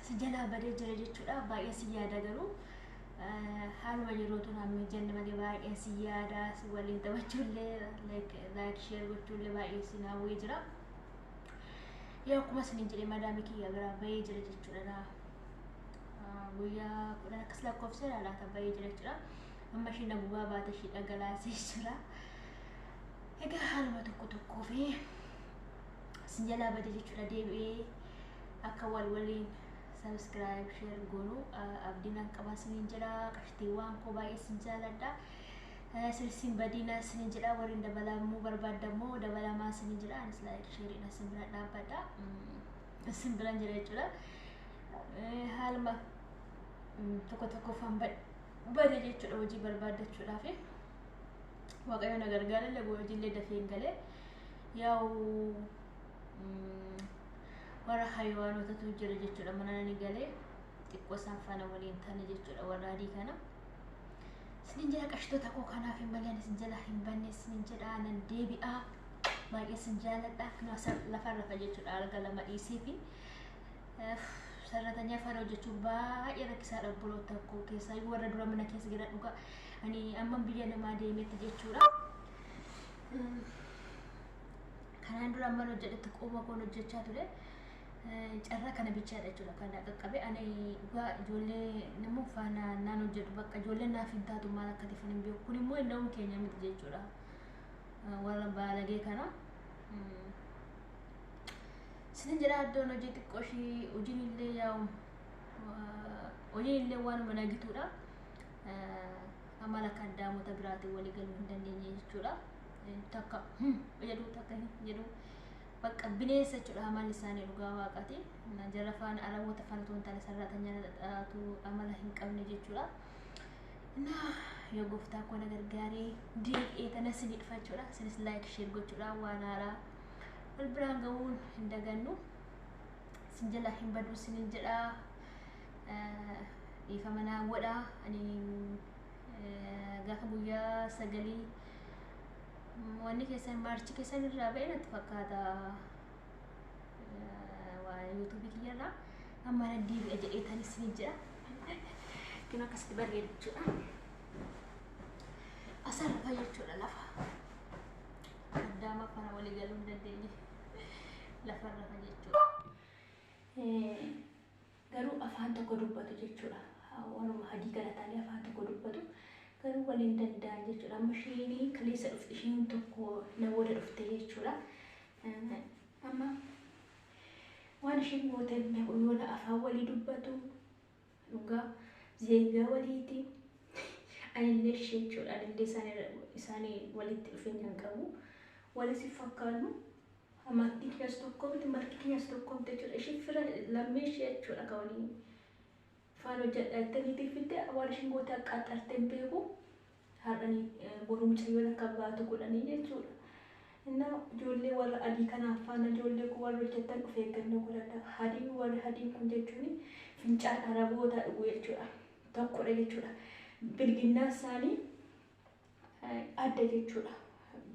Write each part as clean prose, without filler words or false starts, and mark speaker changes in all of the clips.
Speaker 1: Si jalaa badee jira jechuudha. Baay'ee si yaada garuu haaluma yerootu naan mijanne malee baay'ee si yaada. Si waliin taphachuullee, like share gochuullee baay'ee si hawwee jira. Yaa, akkuma isiniin jedhee madaamii kiyya biraa bahee jira jechuudha. Guyyaa 10 akkas lakkoofseera laata, bahee jira jechuudha. Amma isheen nagubaa baate, ishee dhangalaasee jira. Egaa haaluma tokko tokkoo fi sin jalaa bade jechuudha. Deebi'ee akka wal waliin subscribe, share goonu abdiin an qaba isiniin jedha. Qashtiiwwan koo, baay'ee sin jaaladha. Sirsiin badiina isiniin jedha. Warreen dabalamuu barbaadammoo dabalamaa isiniin jedha. Anis like, shareiidha isin bira dhaabbadha. Isin biran jira jechuudha. Haaluma tokko tokkoffaan bade jechuudha hojii barbaaddachuudhaaf. Waaqayyo na gargaarallee hojiillee dafee hin galee, yaa'u warra hayawaanotatu jira jechuudha. Mana nani galee xiqqoo isaan faana waliin tane jechuudha, warra adii kana. Isinin jedha qashtoota koo, kanaaf hin malee isin jala hin banne isinin jedha. Nan deebi'aa, baay'ee isin jaaladha. Lafa rafa jechuudha, arga lama dhiisee fi sarratanya faana hojjechuun baay'ee rakkisaadha. Obboloota koo, keessaa warra dura mana keessa jiran, dhugaa ani amma biyya namaa deemetti jechuudha. Kanaan dura amman hojjedhetti qoma koon hojjechaa ture. Carraa kana bichaadha jechuudha kan qaqqabe. Ani dhugaa ijoollee nama faana naan hojjedhu, bakka ijoolleen naaf hin taatu, maal akka ta'e hin beeku. Kun immoo hin keenya miti jechuudha. Warra baalagee kana. Sinin jedha, iddoon hojii xiqqoo ishii hojiin illee, yaa'u, hojiin illee waanuma nagituudha. Amala kan daamota biraatiin walii galuu hin dandeenye jechuudha. Takka jedhu, takka jedhu, bakka bineensa jechuudha amalli isaanii, dhugaa waaqati. Jara faana, araboota faana otoo hin taane sarraatanya amala hin qabne jechuudha. Naa yoo gooftaa koo na gargaaree deebi'ee tana isinii dhufa jechuudha. Isinis like, share gochuudha, waan haaraa wal biraan ga'uun hin dagannu. Isin jala hin badu isinin jedha. Dhiifama naa godha. Ani gaafa guyyaa 9 wanni keessan March keessan irraa ba'e natti fakkaata. Waa YouTubeii kiyyarraa amma na deebi'a jedhee tan isinin jedha. Kun akkasitti bareeda jechuudha. Asarrafa jechuudha lafa. Addaama faana walii galuu hin dandeenye. Lafarrafa jechuudha. Garuu afaan tokko dubbatu jechuudha. Waruma adii kana ta'anii afaan tokko dubbatu. Garuu waliin danda'an jechuudha. Amma isheen kaleessa dhufte, isheen tokko na booda dhufte jechuudha. Amma waan isheen goote yoona afaan walii dubbatu, dhugaa zeegaa waliiti. Anillee ishee jechuudha. Anillee isaanii walitti dhufeenya hin qabu. Walis hin fakkaannu. Amantii keenyas tokko miti, margi keenyas tokko miti jechuudha. Isheen fira lammii ishee jechuudha kan waliin faana hojjedha jettaniitiif fidde, waan isheen goote akkaxxartee hin beeku. Har'anii boru mucayyoon akka baatu godhanii jechuudha. Innaa ijoollee warra adii kanaaf faana, ijoollee kun warra hojjettan of eeggannoo godhadha. Hadii warri adiin kun jechuun fincaan araboota dhugu jechuudha. Tokkodha jechuudha. Bilginnaan isaanii adda jechuudha.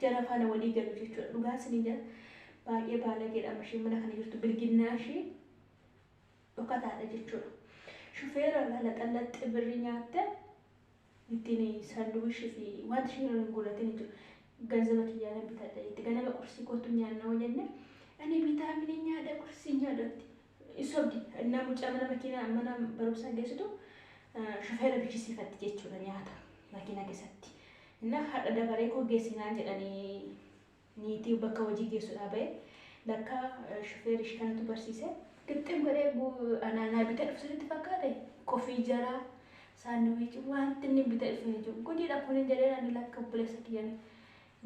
Speaker 1: Jara faana walii galu jechuudha. Dhugaa isinii jira, baay'ee baalageedha. Amma isheen mana kana jirtu bilginnaa ishee dhokataadha jechuudha. Shufeera irraa laxallaxxee birrii nyaatte, ittiin sandwichii fi wanti isheen hin godhatin jechuudha. Ganzaba kiyyaan bitadha jetti. Ganama qursii kootu nyaanna hoo jenne, ani vitaaminii nyaadha, qursii nyaadhatti. Sobdi. Innaa mucaa mana makiinaa mana barumsaa geessitu shufeera bichisiifatti jechuudha nyaata makiinaa keessatti. Innaa har'a dabaree koo geessinaan jedhanii niitii bakka hojii geessuudhaa ba'e, lakka shufeerri ishee kanatu barsiise. Gixxim godhee anaanaa bitee dhufu sirriitti fakkaate, kofii jaraa, sandwichii, wanti inni bitee dhufe hin jiru. Gudiidha kun hin jedhee, ani lakka obboleessa kiyyaan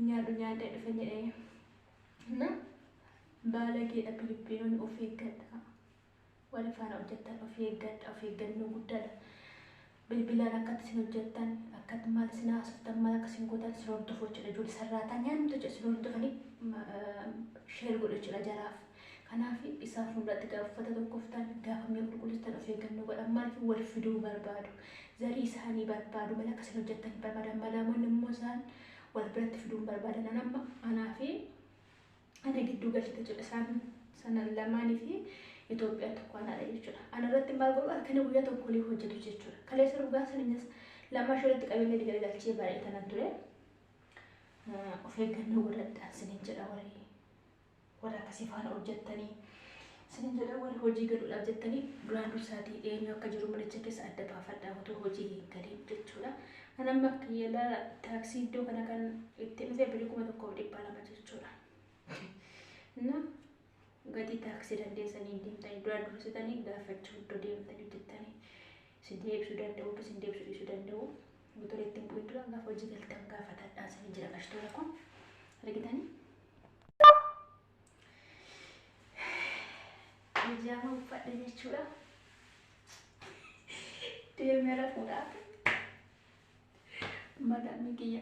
Speaker 1: nyaadhu nyaadhee dhufe jedhee. Na baalageedha Filipiinoonni, of eeggadha. Warri faana hojjettan of eeggadha, of eeggannoo guddaadha. Bilbilaan akkatti isin hojjettan, akkatti maal isin haasoftan, maal akka isin gootan isin hordofu jechuudha. Ijoollee sarraataa nyaannu jechuudha, isin hordofanii share godhu jechuudha jaraaf. Kanaaf isaan fuulduratti gaafa uffata tokko uffattan, gaafa mi'a qulqulleessitan of eeggannoo godhan. Maaliif? Wal fiduu barbaadu. Zarii isaanii barbaadu malee akka isin hojjettan hin barbaadan. Madaamonni immoo isaan wal biratti fiduu hin barbaadan. Amma anaa fi ana gidduu galchite jechuudha isaan sana lamaanii fi Itoophiyaan tokko anaadha jechuudha. Ana irratti maal godhu halkanii guyyaa tokko olii hojjetu jechuudha. Kaleessa dhugaa saniinis lamaa shanitti qabee gadi galagalchee baay'ee tanan ture. Of eeggannoo godhadhaa siniin jedha warri warra akkasii faana hojjettanii. Siniin jedha warri hojii galuudhaaf jettanii duraan dursaatii eenyu akka jiru manicha keessa adda baafadhaa otoo hojii hin galiin jechuudha. Kan amma akka yaalaa taaksii iddoo kana kan itti dhufe birrii 1200 jechuudha. Na gatii taaksii dandeessanii deemtanii duraan dursitanii gaafachuu iddoo deemtanii hojjettanii isin deebisuu danda'u isin deebisuu dhiisuu danda'u. Motora ittiin bu'in dura gaafa hojii galtan gaafatadhaa siniin jedha qashtoota kun argitanii. Pijaama uffadhe jechuudha. Deemee rafuudhaaf. Madaamii kiyya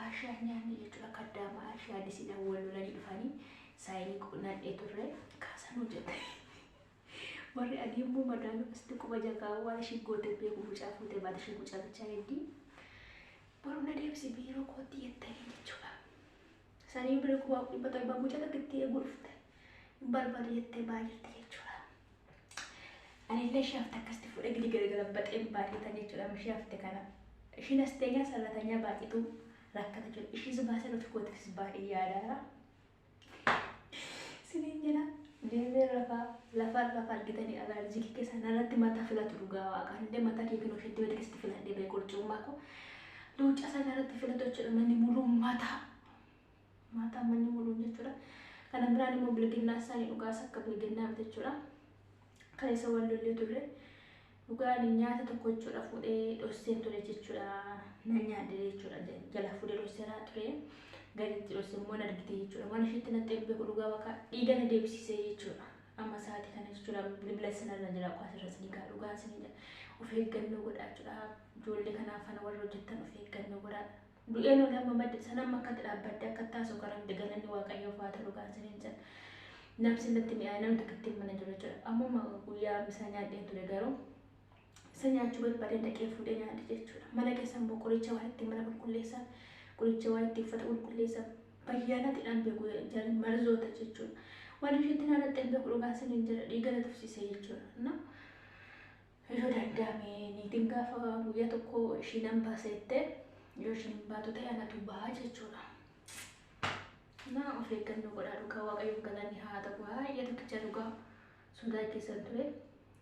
Speaker 1: Ashaa nyaanne jechuudha. Kaddaama ashaa disiidhaan wal lolanii dhufanii saayinii nadhee turre kaasanuu jette. Warri adii immoo madaamii akkasitti quba jakaa waan ishiin goote beeku mucaa fuutee baate ishee mucaa bichaa heddii. Boru na deebisi biiroo kootti jettanii jechuudha. Sanii bira 1700 mucaa takka eeguu dhufte. Hin barbaadu jettee ba'aa jirti jechuudha. Anillee ishee hafte akkasitti fuudhee gidi gargara baay'atan jechuudha. Ishee hafte kana. Ishiin as teenyaa sararatanyaa baay'eetu rakkata jechuudha. Ishiis baasan ofii kootifis baay'ee yaadaara. Siniin jedha. Deemee rafaa lafaan lafa argitanii alaarjikii keessa narratti mataa filatu dhugaa waaqaa. Illee mataa kee kinoo isheetti bada keessatti filadhee ba'e qurcummaa koo. Luucaa sana irratti filatu jechuudha. Manni muluun mataa. Mataa manni muluun jechuudha. Kana biraan immoo bilginnaa isaanii dhugaas akka bilginnaa miti jechuudha. Kan isa wal lollee turre. Dhugaan nyaata tokko jechuudha fuudhee dhosseen ture jechuudha. Nan nyaadhe jechuudha. Jala fuudhee dhosseeraa ture. Gaditti dhosse immoo na argite jechuudha. Mana isheetti natti beeku dhugaa bakka dhiiga na deebisisee jechuudha. Amma sa'aatii kana jechuudha bilbila sanarra jira qofa irra kaa dhugaa isin of eeggannoo godhaa jechuudha. Ijoollee kanaaf faana warra hojjettan of eeggannoo godhaa. Du'een ol amma madda sana amma akkatti dhaabbadde akka taasoo karaa miti galanni waaqayyoof haa ta'u dhugaa isiniin jedha. Namsi natti mi'aaye namni tokko ittiin mana jiru jechuudha. Ammuma guyyaa isaa nyaadheen ture garuu isa nyaachuu barbaadeen dhaqee fuudhee nyaadhe jechuudha. Mana keessa immoo qoricha waan ittiin mana qulqulleessan, qoricha waan ittiin uffata qulqulleessan bayyaanatiidhaan beeku marzoota jechuudha. Waan isheetti naannatti beeku dhugaa isiniin jedha dhiiga na tufsiise jechuudha. Yoo danda'ame niitiin gaafa guyyaa tokko ishiin an baaseette yoo ishiin hin baatu ta'e anatu baha jechuudha. Na of eeggannoo godhaa dhugaa waaqayyoof galanni haa ta'u. Baay'ee tokkicha dhugaa sodaa keessan ture.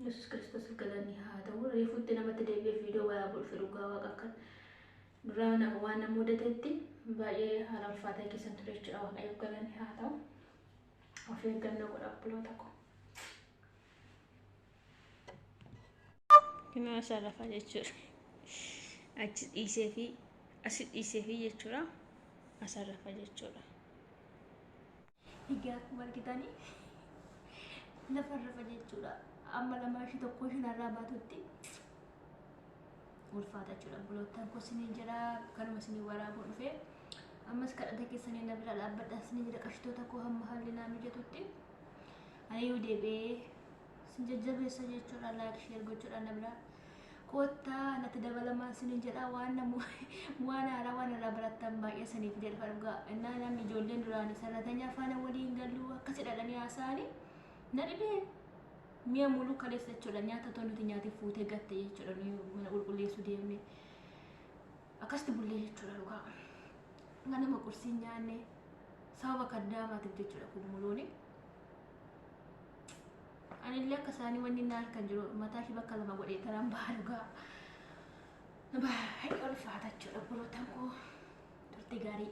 Speaker 1: Yesuus Kiristoos galanni haa ta'u. Reefutti namatti deebi'ee viidiyoo waraabuu dhufe dhugaa waaqa akka duraan waan na mudatetti baay'ee haala ulfaataa keessan ture jechuudha. Waaqayyoof galanni haa ta'u. Of eeggannoo godhaa obboloota koo. Kunoo isa lafa jechuudha. Achi dhiisee fi asi dhiisee fi jechuudha. Asa lafa jechuudha. Egaa akkuma argitanii lafa rafa jechuudha. Amma lamaa ishee tokko isheen irraa baatutti ulfaata jechuudha. Obboloottan koo isiniin jedha kanuma isinii waraabuu dhufe. Ammas kadhata keessanii na bira dhaabbadha isiniin jedha qashtoota koo hamma haalli naa mijatutti. Ani yoo deebi'ee isin jajjabeessa jechuudha. Like share gochuudha na bira. Koottaa natti dabalamaa isiniin jedha waan namu waan haaraa waan irraa barattan baay'ee isiniif jedha dhugaa. Innaa namni ijoolleen duraanii sarratanya faana waliin galuu akkasi dhadhanii haasa'anii na dhibee mi'a muluu kaleessa jechuudha. Nyaata otoo nuti nyaate fuutee gatte jechuudha. Nuyi mana qulqulleessuu deemne akkasitti bullee jechuudha dhugaa. Ganama qursii nyaanne sababa kaddaamaatiif jechuudha kun muluuni. Anillee akka isaanii wanni na harkan jiru mataa ishee bakka lama godhee taraan baha dhugaa. Baay'ee ulfaata jechuudha obboloottan koo turte gaarii.